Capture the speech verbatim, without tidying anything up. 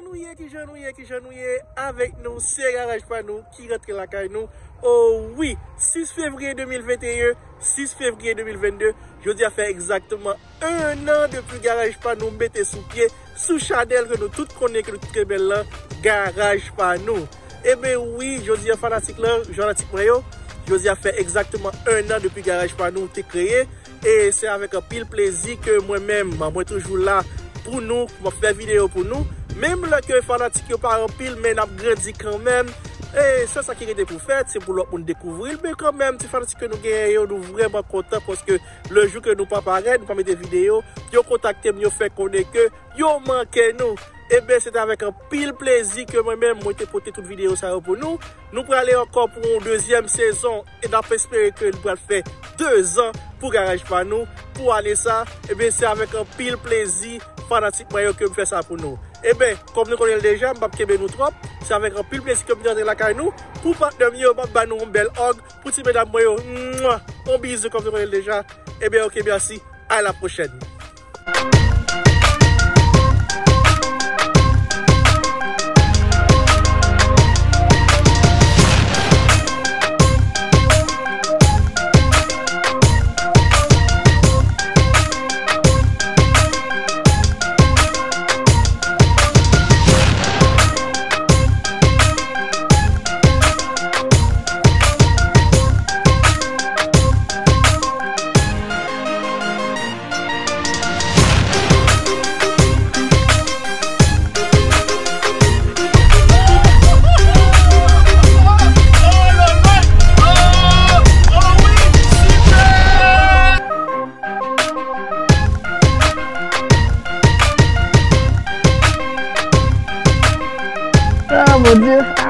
Nou ye, kijan nou ye, kijan nou ye? Avèk nou, se Garaj Pa Nou ki rantre lakay nou. O wi, sis fevriye de mil venteyen, sis fevriye de mil vennde, jodi a fè egzakteman en an depi Garaj Pa Nou mete sou pye, sou chanèl ke nou tout konnen, ke nou tout renmen lan, Garaj Pa Nou. Eben wi, jodi a fanatik lan, fanatik mwen yo, jodi a fè egzakteman en an depi Garaj Pa Nou te kreye. E se avèk anpil plezi ke mwen menm, mwen toujou la pou nou, pou m ap fè videyo pou nou. Menm lè ke fanatik yo pa anpil, men n ap grandi kanmenm. E se sa ki rete pou fèt, se pou lòt moun dekouvri l. Men kanmenm, ti fanatik ke nou genyen yo, nou vrèman kontan paske le jou ke nou pa parèt, nou pa mete videyo, yo kontakte m, yo fè konnen ke yo manke nou. Eben, se te avèk anpil plezi ke mwen menm, mwen te pote tout videyo sa yo pou nou. Nou prale ankò pou yon dezyèm sezon e n ap espere ke li pral fè dezan pou Garaj Pa Nou. Pou ane sa, eben, se avèk anpil plezi, fanatik mwen yo, ke m fè sa pou nou. Eben, kòm nou konnen l deja, m p ap kenbe nou twòp. Se avèk anpil plezi ke m te rantre lakay nou. Pou patnè m yo, m ap ba nou yon bèl òg. Pou ti medam mwen yo, mwa, yon bizou kòm nou konnen l deja. Eben, oke, mèsi. A la pwochèn. Ah, mon Dieu.